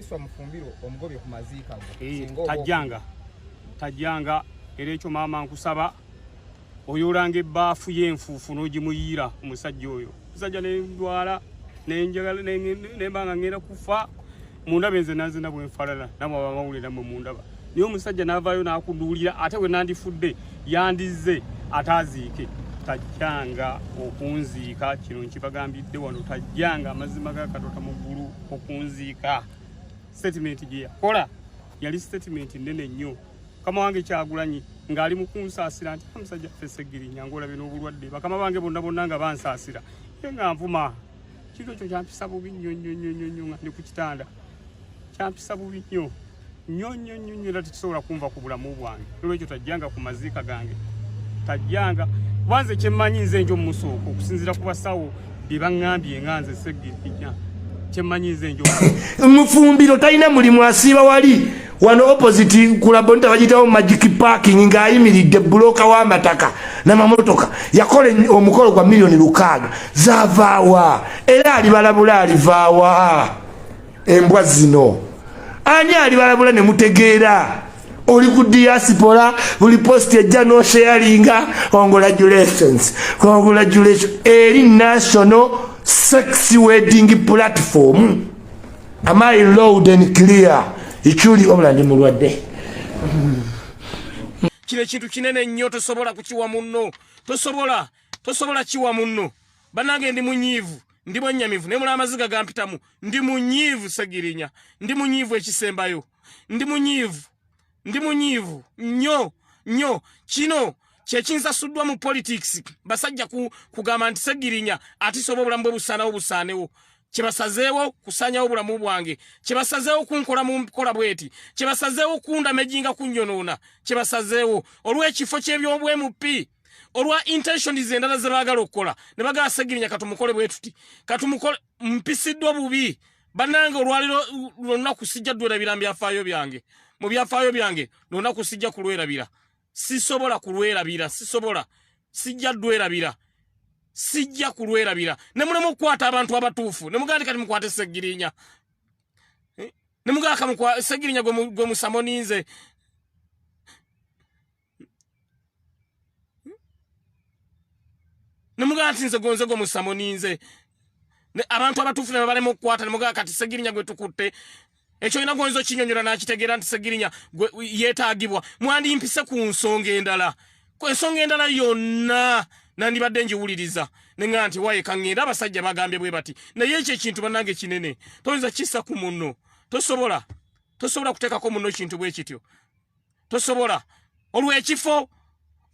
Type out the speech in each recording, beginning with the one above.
Kiswa Mufumbiro omugobye ku maziika go. Eh, Singa oba tajjanga tajjanga. Era ekyo maama nkusaba oyolanga ebbaafu y'enfuufu n'ogimuyiira omusajja oyo. Omusajja nendwala nenjagala nemba nga ngenda kufa, mundaba nze nanzena bwenfalana namwe abamawulire namwe mundaba, naye omusajja n'avaayo n'akuduulira, ate we nandifudde yandizze ate aziike. Tajjanga okunziika, kino nkibagambidde wano, tajjanga amazima ga Katonda mu ggulu okunziika. Statement gye yakola yali statement nnene nnyo. Mukama wange Kyagulanyi ng'ali mu kunsaasira nti omusajja ffe Ssegirinya ng'olabye n'obulwadde, bakama bange bonna bonna nga bansaasira, ye nga nvuma. Kino ekyo kyampisa bubi nnyo nnyo nnyo nnyo nnyo nga ndi ku kitanda, kyampisa bubi nnyo nnyo nnyo nnyo nnyo, era tekisobola kunva ku bulamu bwange. Nolwekyo tajjanga ku maziika gange, tajjanga, kuba nze kyemmanyi nze njo mumusooka okusinziira ku basawo bye baŋŋambye nga nze Ssegirinya, kyemmanyi nze njo Mufumbiro talina mulimu, asiiba wali wano opposite ku Labonita, bagiyitawo Magic Parking, ng'ayimiridde bulooka w'amataka n'amamotoka. Yakola omukolo gwa miliyoni 6, zaavaawa? Era alibalabula alivaawa? Embwa zino ani alibalabula ne mutegeera? Oli ku diaspora, buli post ejja nosharinga, "Congratulations, congratulations." Eri national sex wedding platform. Am I loud and clear? Ikyuli obula ndi mulwadde. Kino ekintu kinene nnyo, tosobola kukiwa munno, tosobola, tosobola kiwa munno. Bannange, ndi munyiivu, ndi mwennyamivu, naye muli amaziga gampitamu. Ndi munyiivu Segirinya, ndi munyiivu ekisembayo, ndi munyiivu, ndi munyiivu nnyo nnyo. Kino kyekinsasuddwa mu politics, basajja kugamba nti Segirinya atiisa oba obulamu bwe busaanawo busaanewo. Kyebasazeewo kusaanyawo obulamu bwange, kyebasazeewo kunkola mu nkola bweti, kyebasazeewo kundamejinga, kunnyonoona, kyebasazeewo olw'ekifo ky'ebyobwemupi, olwa intentions endala ze baagala okukola, ne bagala Segirinya katumukole bwe tuti, katumukole. Mpisiddwa bubi bannange. Olwaliro lunaku sijja dwerabira mu byafaayo byange, mu byafaayo byange lunaku sijja kulwerabira, sisobola kulwerabira, sisobola, sijja dwerabira, sijja kulwerabira. Ne mulema okukwata abantu abatuufu, ne mugamba nti kati mukwate Segirinya. Eh, ne mugamba kamukwa Segirinya gwe musamoninze. Ne mugamba nti nze gonze gwe musamoninze. Abantu abatuufu ne babalema okukwata, ne mugamba kati Segirinya gwe tukutte. Ekyo olina gonza okinyonyola n'akitegeera nti Segirinya gwe yeetaagibwa. Mwandimpise ku nsonga endala, ku ensonga endala yonna nandibadde ngiwuliriza neŋŋamba nti waye kaŋŋenda, abasajja bagambye bwe bati. Naye ekyo ekintu bannange kinene, toyinza kissa ku munno, tosobola, tosobola kuteekako munno kintu bwe kityo, tosobola, olw'ekifo,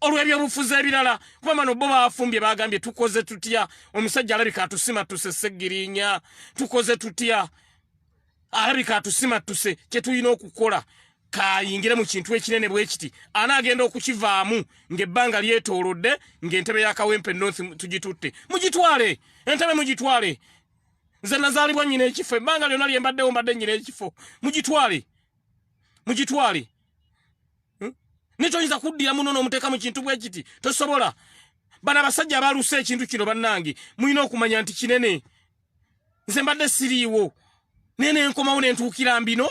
olw'ebyobufuzi ebirala. Kuba bano bo bafumbye, bagambye tukoze tutya, omusajja alabika atusimattuse, Segirinya tukoze tutya, alabika atusimattuse, kye tulina okukola kayingire mu kintu ekinene bwe kiti, anaagenda okukivaamu ng'ebbanga lyetoolodde, ng'entebe ya Kawempe North tugitutte. Mugitwale entebe, mugitwale. Nze nazaalibwa nnyina ekifo, ebbanga lyonna lye mbaddewo mbadde nnyina ekifo. Mugitwale, mugitwale. Naye toyinza kuddira muno n'omuteeka mu kintu bwe kiti, tosobola. Bano abasajja abalusa ekintu kino, bannange, mulina okumanya nti kinene. Nze mbadde siriiwo, naye nenkomawo nentuukira mbino.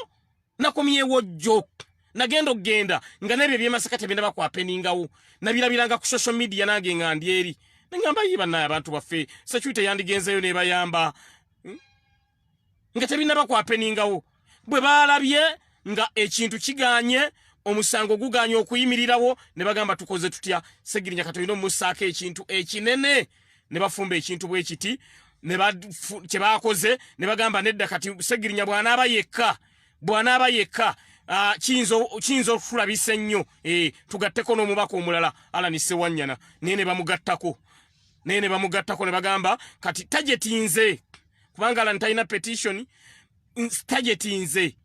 Nakomyewo jjo, nagenda okugenda nga nebyo ebyemasaka tebindaba kwapeningawo, nabirabiranga ku social media, nange nga ndi eri neŋŋamba, yi bannaye, abantu baffe security yandigenzeyo nebayamba. Nga tebinaba kwapeningawo. Bwe baalabye nga ekintu kiganye, omusango guganye okuyimirirawo, ne bagamba tukoze tutya, Segirinya kati olina omussaako ekintu ekinene. Ne bafumba ekintu bwe kiti, kye baakoze ne bagamba nedda, kati Segirinya bw'anaaba yekka, bw'anaaba yekka kiyinza okutulabisa ennyo, tugatteko n'omubaka omulala Allan Ssewanyana. Naye ne bamugattako, naye ne bamugattako, ne bagamba kati tajetinze, kubanga Allan talina petition, tajetinze,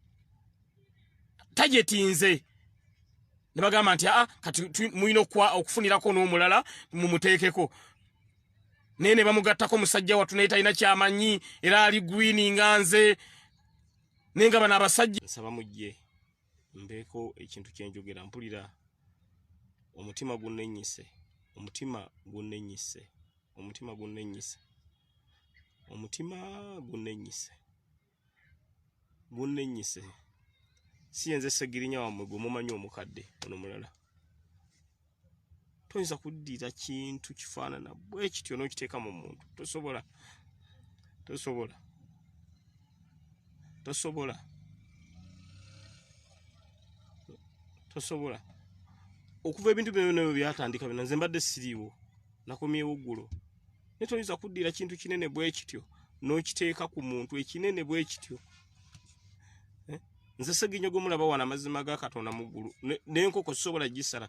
tajetinze. Ne bagamba nti aa, kati mulina okufunirako n'omulala mumuteekeko. Naye ne bamugattako musajja wattu, naye talina kyamanyi, era ali green nga nze. Naye nga bano abasajja, nsaba mujje mbeeko ekintu kyenjogera. Mpulira omutima gunnenyise, omutima gunnenyise, omutima gunnenyise, omutima gunnenyise. Gunnenyise. Si yenze Ssegirinya wammwe gwe mumanyi omukadde ono mulala. Toyinza kuddira kintu kifaanana bwe kityo n'okiteeka mu muntu. Tosobola. Tosobola. Tosobola. Tosobola. Okuva ebintu bino byonna bwe byatandika byonna nze mbadde siriiwo. Nakomyewo ggulo. Naye toyinza kuddira kintu kinene bwe kityo n'okiteeka ku muntu ekinene bwe kityo. Nze Ssegirinnya gwe mulaba wano amazima ga Katonda mu ggulu n'enkoko sisobola gisala.